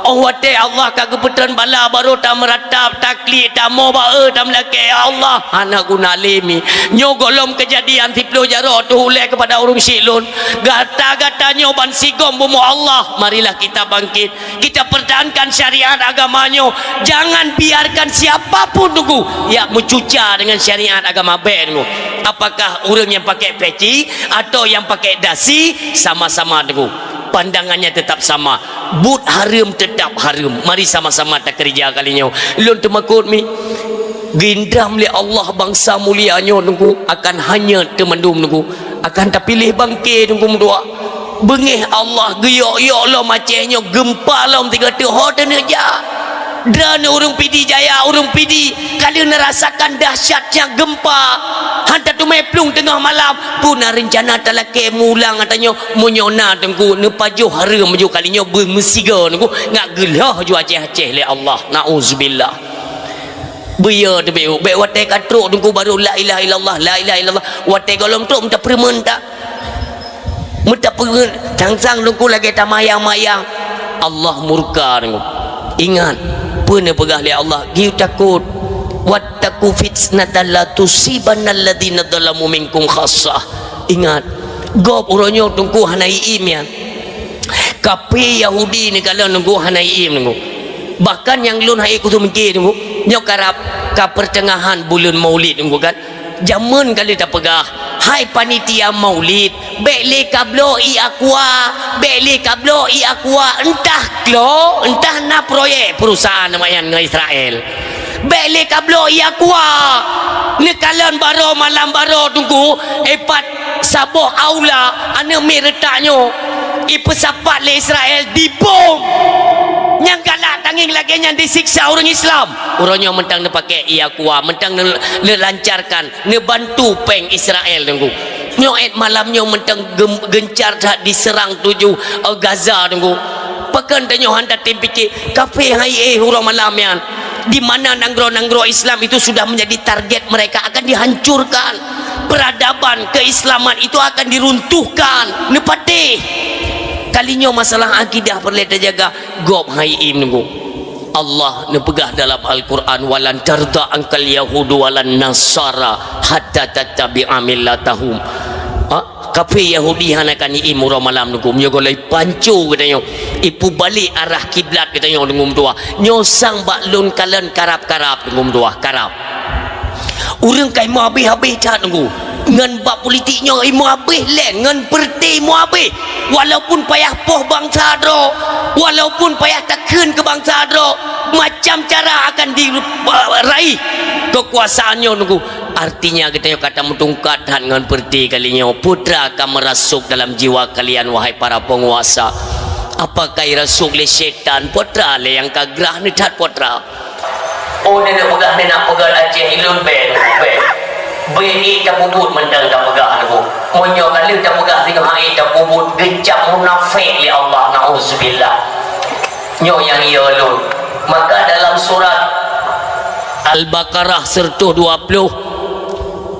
Oh watèe Allah ka geupeutrön bala barô tameuratap, taklik, tamoe ba-e, tameulakèe, "Ya Allah, hana guna lé mi. Nyoe gohlom keujadian siplôh jaroe teuh ulèe keupada ureueng syik lôn. Gata-gata nyoe bansigom bumoe Allah, marilah kita bangkit. Kita pertahankan syariat agama nyoe. Jangan biarkan siapa pun Teungku nyang meucuca dengan syariat agama bèk nyoe. Apakah ureueng nyang pakèk peci atau nyang pakèk dasi, sama-sama Teungku. Pandangannya tetap sama. Buet hareuem tetap hareuem. Mari sama-sama takeureuja kali nyoe." Lôn teumakot mi. Gindram lé Allah bansa mulia nyoe Teungku, akan hanyut teumandum Teungku. Akan tapiléh bangke Teungku meutuah. Beungèh Allah geuyok-yok lom Aceh nyoe, geumpa lom sigoe teuk ho teuneuk jak. Droeneuh ureueng Pidie Jaya, ureueng Pidie ka lheueh neurasakan dahsyatnya geumpa. Han tateumé plueng teungoh malam. Peue na reuncana talakèe meuulang ata nyoe? Meunyoe na Teungku, neupajoh hareuem ju kali nyoe beumeusigoe Teungku, ngat geulhoh ju Aceh-Aceh lé Allah. Nauzubillah. Beuyo teuh bèk, bèk watèe ka trok Teungku baru la ilaha illallah, la ilaha illallah. Watèe gohlom trok meuta peureumeun ta. Meuta peureumeun, sang-sang Teungku lagèe tamayang-mayang. Allah murka Teungku. Ingat, peue neupeugah lé Allah, geuyue takot. "Wattaqu fitnatan la tusibanna alladzina zalamu minkum khassah." Ingat, gob uroe nyoe Teungku hana ié-ié nyan. Kafé Yahudi neukalon Teungku hana ié-ié Teungku. Bahkan nyang lôn hai kuseumeungke Teungku, nyoe karab ka peuteungahan buleuen Maulid Teungku kan. Jameun ka lheueh tapeugah, "Hai panitia Maulid, bèk lé kabloe ié aqua, bèk lé kabloe ié aqua, entah klo, entah na proyek perusahaan nyan ngon Israel. Bèk lé kabloe ié aqua." Neukalon baroe malam baroe Teungku, ipat saboh aula aneuk miet reutak nyoe ipeusapat lé Israel dibom. Nyang galak tangieng lagèe nyan disiksa ureueng Islam. Uroe nyoe mantong neupakèk ié aqua, mantong ne-, neulancarkan, neubantu pèng Israel Teungku. Nyoe 'et malam nyoe mantong gem-, gencar that diseurang tujoh, eh, Gaza Teungku. Pakon tanyoe han tatem pike, kafé hai éh uroe malam nyan. Di mana nanggroe-nanggroe Islam itu sudah menjadi target mereka, akan dihancurkan. Peradaban keislaman itu akan diruntuhkan. Neupatéh. Kali nyoe masalah akidah peureulèe tajaga, gob hai ié-ié Teungku. Allah neupeugah dalam Al-Quran, "Walan tarda ankal yahudu walan nasara hatta tattabi'a millatahum." Ha? Kafé Yahudi hana akan ié-ié uroe malam Teungku. Meunyoe gohlom ipanco geutanyoe, ipeubalek arah kiblat geutanyoe Teungku meutuah. Nyoe sang bak lôn kalon karab-karab Teungku meutuah, karab. Ureueng ka imoe habéh-habéh that Teungku. Ngon bak politik nyoe imoe habéh lén, ngon peureuté imoe habéh. Walaupun payah poh bansa droe, walaupun payah takheun keu bansa droe, macam cara akan di, raih keukuasaan nyoe Teungku. Artinya geutanyoe ka tameutungkat that ngon peureuté kali nyoe. Peue atra ka meurasuk dalam jiwa kalian, wahai para peunguasa. Apakah irasuk lé syaitan? Peue atra lé nyang ka grah neuthat peue atra? Oh, nenek peugah, nenek peugah Aceh ilôn bèk, bèk. Bèk ié tapeubuet mantong tapeugah Teungku. Meunyoe ka lheueh tapeugah singoh hai ié tapeubuet, geucap munafék lé Allah, nauzubillah. Nyoe nyang ié lôn. Maka dalam surat Al-Baqarah seratus dua puluh,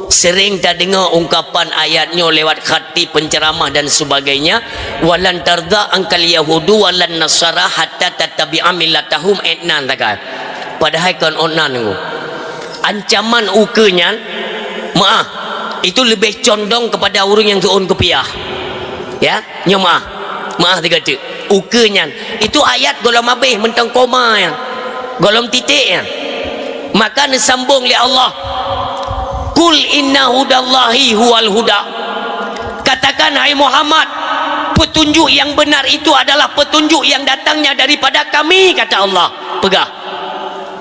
Sering tadeungoe ungkapan ayat nyoe lewat khatib, penceramah dan sebagainya, "Walan tarda angkal yahudu walan nasara hatta tattabi'a millatahum," eh nan takai. Padahai kon ôn nan nyoe. Ancaman ukeue nyan, meu'ah, itu lebih condong kepada ureuëng nyang seuôn kupiah. Ya, nyoe meu'ah. Meu'ah sigoe teuk. Ukeue nyan. Itu ayat gohlom abéh mantong koma nyan. Gohlom titik nyan. Maka neusambong lé Allah, "Qul inna hudallahi huwal huda." Katakan, hai Muhammad, petunjuk yang benar itu adalah petunjuk yang datangnya daripada Kami, kata Allah. Peugah.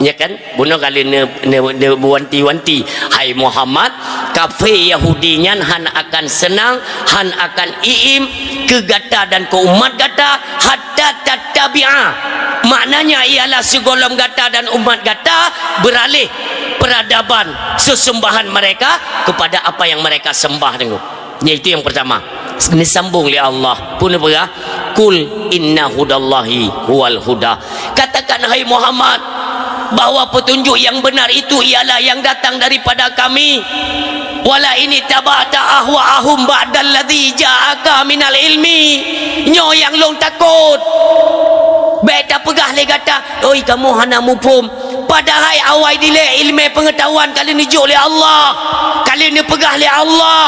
Ya kan? Bunoe kali ne, ne, ne wanti-wanti, "Hai Muhammad, kafé Yahudi nyan han akan seunang, han akan iém keu gata dan keu umat gata, hatta tattabi'a." Maknanya ialah sigohlom gata dan umat gata beuralih peradaban seuseumbahon mereka kepada apa yang mereka sembah dulu. Yaitu yang pertama. Disambung lé Allah. Peue neupeugah? "Qul inna hudallahi huwal huda." Katakan, hai Muhammad, bahwa petunjuk yang benar itu ialah yang datang daripada Kami. "Wala in ittaba'ta ahwa'ahum ba'dalladzi ja'aka minal ilmi." Nyoe nyang lôn takot. Bék tapeugah lé gata, "Oi, kamoe hana muphom." Padahai awai dilée ileumé peungeutahuan ka lheueh neujok lé Allah, ka lheueh neupeugah lé Allah.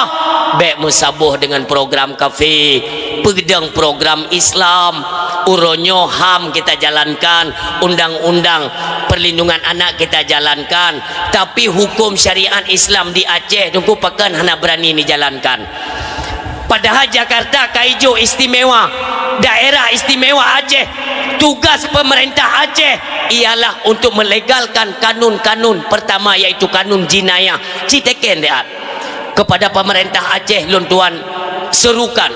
Bék meusaboh deungon program kafé, peudong program Islam. Uroe nyoe HAM kita jalankan, undang-undang perlindungan anak kita jalankan, tapi hukum syariat Islam di Aceh nungku pakon hana berani dijalankan. Padahai Jakarta ka ijok istimewa, daerah istimewa Aceh. Tugas pemerintah Aceh ialah untuk melegalkan kanun-kanun pertama, yaitu kanun jinayah. Ci teken deat. Kepada pemerintah Aceh lôn tuan serukan,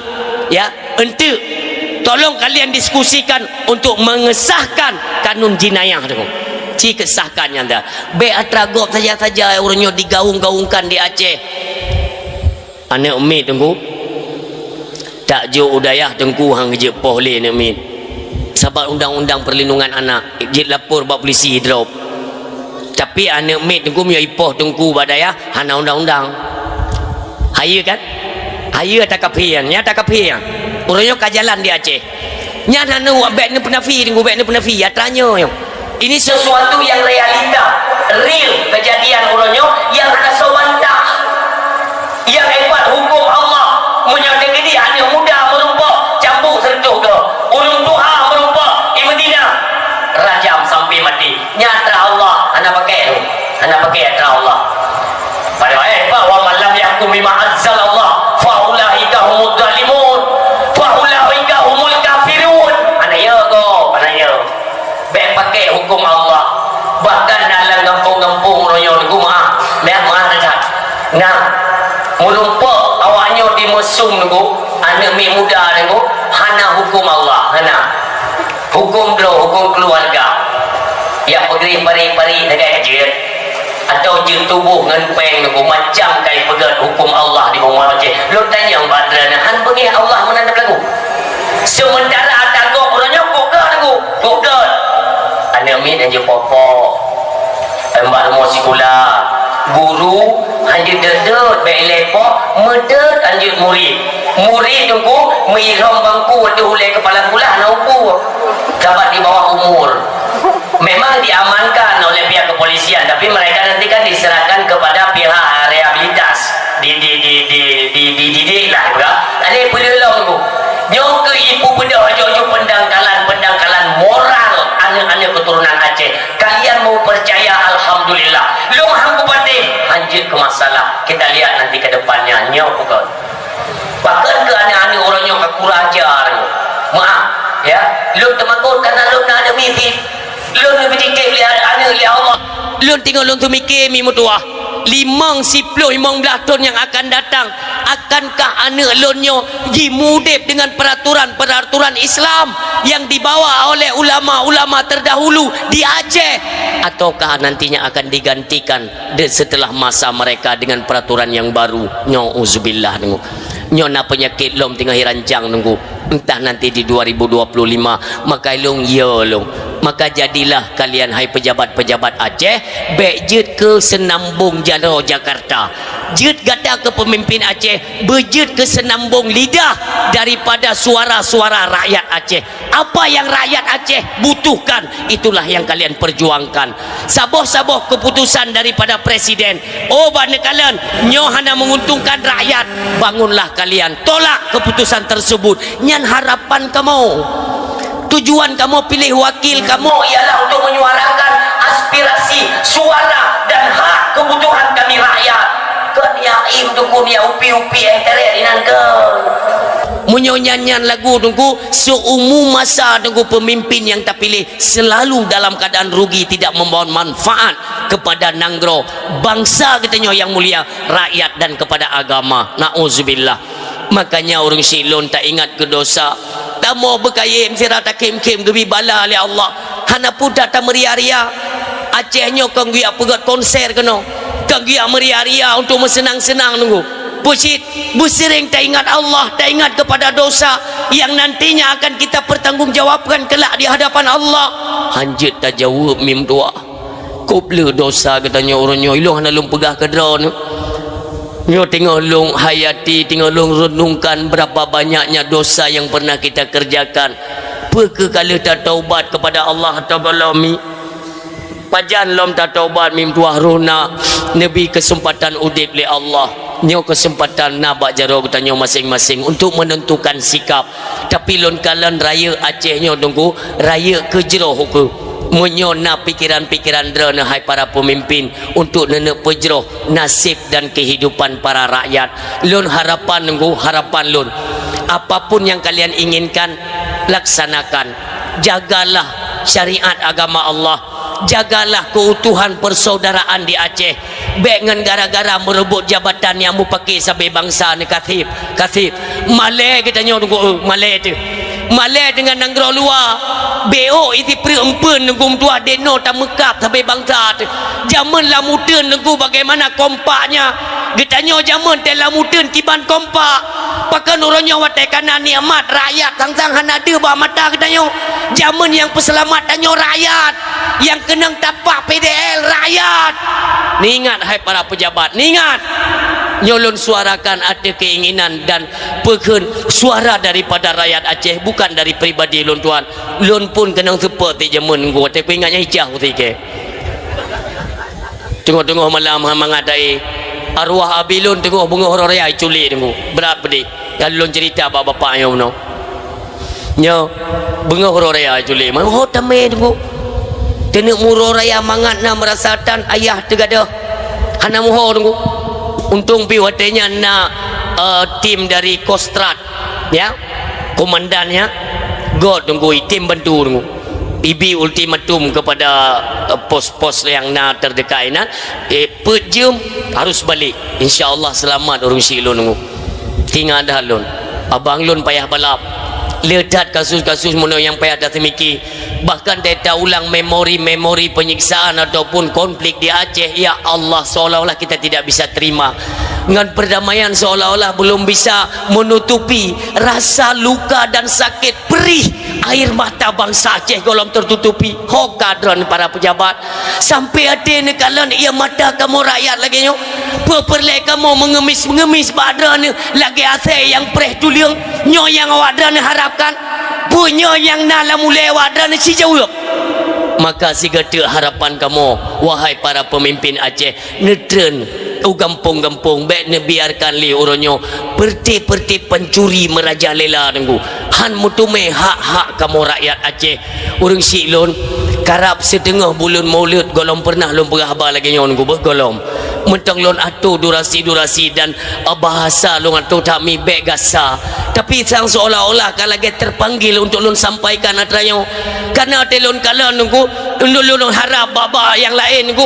ya, enteuk, tolong kalian diskusikan untuk mengesahkan kanun jinayah tu. Ci kesahkan nyan dah. Bék atra gob saja-saja ureuëng nyoe digaung-gaungkan di Aceh. Aneuk miet teungku, tak jok u dayah teungku han geujeuet poh lé aneuk miet. Sabab undang-undang perlindungan anak, jeuet lapor bak polisi drop. Tapi aneuk miet teungku meunyoe ipoh teungku bak dayah, hana undang-undang. Hayeue kan? Hayeue ata kafé nyan, nyan ata kafé nyan. Uroe nyoe ka jalan di Aceh. Nyan hana bék neupeunafi teungku, bék neupeunafi, atra nyoe. Ini sesuatu yang realita, real kejadian uroe nyoe yang hana soe bantah. Yang hebat hukum Allah, meunyoe teukeudi aneuk muda meurumpok, cambuk sireutoh goe. Ureuëng tuha meurumpok, i Madinah, rajam sampai mati. Nyan atra Allah, hana pakai tu. Hana pakai atra Allah. Pada ayat, "Wa man lam yahkum bima anzalallah, fa ulaika humuz zalimun, fa ulaika humul kafirun." Hana ya gob, hana ya. Bék pakai hukum Allah. Bahkan na lam gampông-gampông uroe nyoe teungku, meu'ah, meu'ah that. Nah, meurumpok awak nyoe di mesum teungku, aneuk miet muda teungku, hana hukum Allah, hana. Hukum droe, hukum keluarga. Nyang peugreh parit-parit sagai jeuet. Atau jeuet tuboh ngon péng teungku, macam ka ipeugét hukum Allah di bumoe Aceh. Lôn tanyong bak droeneuh, han beungéh Allah meunan tapeulagu? Sementara ata gob uroe nyoe kok gét teungku, kok gét. Aneuk miet han jeuet poh-poh. Em, bak rumoh sikula, guru han jeuet deuet-deuet, bék ilée poh, meudeuet han jeuet murit. Murit teungku meuirhom bangku ateueh ulée keupala sikula hana upu, sabab di bawah umur. Memang diamankan oleh pihak kepolisian, tapi mereka nanti kan diserahkan kepada pihak rehabilitas, di, di, di, di, di, dididik lah, gitu kan. Ada peuleueh lom tu. Nyoe keuh ibu beudôh aju-aju pendangkalan-pendangkalan moral aneuk-aneuk keturunan Aceh. Kalian mau percaya, alhamdulillah. Lôn han kupatéh, han jeuet keu masalah. Kita lihat nanti ke depannya. Nyoe bukan. Pakon keu aneuk-aneuk uroe nyoe ka kurang ajar nyoe. Maaf, ya. Lôn teumakot karena lôn na aneuk miet. Lôn neupeujitéh lé aneuk lé Allah. Lôn teungoh lôn teumiké mi meutuwah. Limong, siploh, limong blaih thon nyang akan datang, akankah aneuk lôn nyoe jimudeb dengan peraturan-peraturan Islam yang dibawa oleh ulama-ulama terdahulu di Aceh? Ataukah nantinya akan digantikan de-, setelah masa mereka dengan peraturan yang baru. Na'udzubillah, nunggu. Nyoe na peunyakét lom teungoh irancang, nunggu. Entah nanti di dua ribu dua puluh lima, maka ilong, ya, ilong. Maka jadilah kalian, hai pejabat-pejabat Aceh, bék jeuet keu seunambong jaroe Jakarta. Jeuet gata keu peumimpin Aceh, beujeuet keu seunambong lidah daripada suara-suara rakyat Aceh. Apa yang rakyat Aceh butuhkan, itulah yang kalian perjuangkan. Saboh-saboh keputusan daripada presiden, oh, bak neukalon, nyoe hana menguntungkan rakyat, bangunlah kalian, tolak keputusan tersebut. Nyan harapan kamoe. Tujuan kamoe piléh wakil kamoe ialah untuk menyuarakan aspirasi, suara, dan hak kebutuhan kami rakyat. Kon ya im dukun ya upi-upi eh teret inan kon. Meunyoe nyan-nyan lagu Teungku, seumu masa Teungku pemimpin yang tapiléh selalu dalam keadaan rugi, tidak membawa manfaat kepada nanggroe, bangsa geutanyoe yang mulia, rakyat dan kepada agama. Nauzubillah. Makanya ureuëng syiek lôn taingat keu dosa. Tamoe beukayém sira takhém-khém geubri bala lé Allah. Hana peue that tameuria-ria. Aceh nyoe kon geujak peugét konser keunoe. Kon geujak meuria-ria untuk meuseunang-seunang Teungku. Peue cit, beuseuréng taingat Allah, taingat kepada dosa yang nantinya akan kita pertanggungjawabkan kelak di hadapan Allah. Hanjeuet tajaweueb mim tuha. Kôb le dosa geutanyoe uroe nyoe, ilong hana lôn peugah keu droeneuh. Nyoe teungoh lôn hayati, teungoh lôn renungkan berapa banyaknya dosa yang pernah kita kerjakan. Peu kheueh ka lheueh tataubat kepada Allah atau belom? Pajan lom tataubat mim tuha, roh na neubri keuseumpatan udeb lé Allah. Nyoe keuseumpatan na bak jaroe geutanyoe maséng-maséng untuk menentukan sikap. Tapi lôn kalon rayeuk Aceh nyoe Teungku, rayeuk keu jroh ukeue. Meunyoe na pikeran-pikeran droeneuh hai para peumimpin untuk neuneuk peujroh naseb dan kehidupan para rakyat, lôn harapan Teungku, harapan lôn, apapun yang kalian inginkan, laksanakan. Jagalah syariat agama Allah. Jagalah keutuhan persaudaraan di Aceh. Bék ngon gara-gara meureubot jabatan nyang mupake sabe bansa neukathib, kathib. Malée geutanyoe Teungku, eh, malée teuh. Malée deungon nanggroe luwa. Bék ôk isi pruet eumpeuen Teungku meutuah, dinoe tameukab sabe bansa teuh. Jameun lam uteuen Teungku bagaimana kompaknya. Geutanyoe jameun teuh lam uteuen kiban kompak. Pakon uroe nyoe watée kana nikmat rakyat sang-sang hana deuh bak mata geutanyoe. Jameun nyang peuseulamat tanyoe rakyat. Nyang keunong tapak P D L rakyat. Neuingat hai para pejabat, neuingat. Nyoe lôn suarakan ateueh keinginan dan peukheun suara daripada rakyat Aceh, bukan dari pribadi lôn tuan. Lôn pun keunong seupôt di jameun Teungku, watée kuingat nyang ijak usikée. Teungoh-teungoh malam ha mangat ae, arwah abi lôn teungoh beungoh uroe raya iculik Teungku. Brat peudeh. Ka lôn ceurita bak bapak nyoe meunoe. Nyoe beungoh uroe raya iculik. Meuho tamé Teungku. Teungoh uroe raya mangat na meurasa tan ayah teugadôh. Hana meuho Teungku. Untông pih watée nyan na, eh, tim dari Kostrad, ya. Komandannya, göt Teungku, item bantu Teungku. Ibi ultimatum kepada, eh, pos-pos yang na terdekat inan, eh, peuet jeuem harus balik. Insya Allah selamat ureuëng syiek lôn Teungku. Ingat that lôn, abang lôn payah balap. Le that kasus-kasus meunoe nyang payah taseumiki. Bahkan teuta ulang memori-memori penyiksaan ataupun konflik di Aceh, ya Allah, seolah-olah kita tidak bisa terima. Ngon perdamaian seolah-olah belum bisa menutupi rasa luka dan sakit perih air mata bangsa Aceh gohlom tertutupi. Ho ka droeneuh para pejabat, sampai até neukalon ie mata kamoe rakyat lagée nyoe. Peu peureulée kamoe meungemis-meungemis bak droeneuh lagée asée nyang preh tuleueng? Nyoe nyang awak droeneuh harapkan? Peue nyoe nyang na lam ulée awak droeneuh? Sijaweueb. Maka sigoe teuk harapan kamoe, wahai para peumimpin Aceh, neutreun u gampông-gampông, bék neubiarkan lé uroe nyoe peureuté-peureuté pancuri meurajalela Teungku, han meuteumé hak-hak kamoe rakyat Aceh. Ureuëng syiek lôn, karab siteungoh buleuen Maulud gohlom peureunah lôn peugah haba lagée nyoe Teungku, beuh gohlom. Meuntang lôn atô durasi-durasi dan, eh, bahasa lôn atô that mi bék gasa. Tapi sang seolah-olah ka lagée terpanggil untuk lôn sampaikan atra nyoe. Kana até lôn kalon Teungku, lôn, lôn harab bak-bak nyang laén Teungku,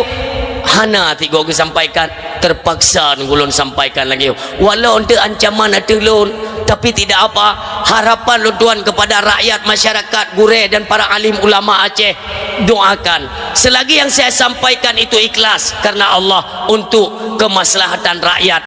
hana tigo geusampaikan. Terpaksa Teungku lôn sampaikan lagée nyoe. Walau eunteuk ancaman ateueh lôn, tapi tidak apa. Harapan lôn tuan kepada rakyat, masyarakat, gurée dan para alim ulama Aceh, doakan. Selagi yang saya sampaikan itu ikhlas karena Allah untuk kemaslahatan rakyat,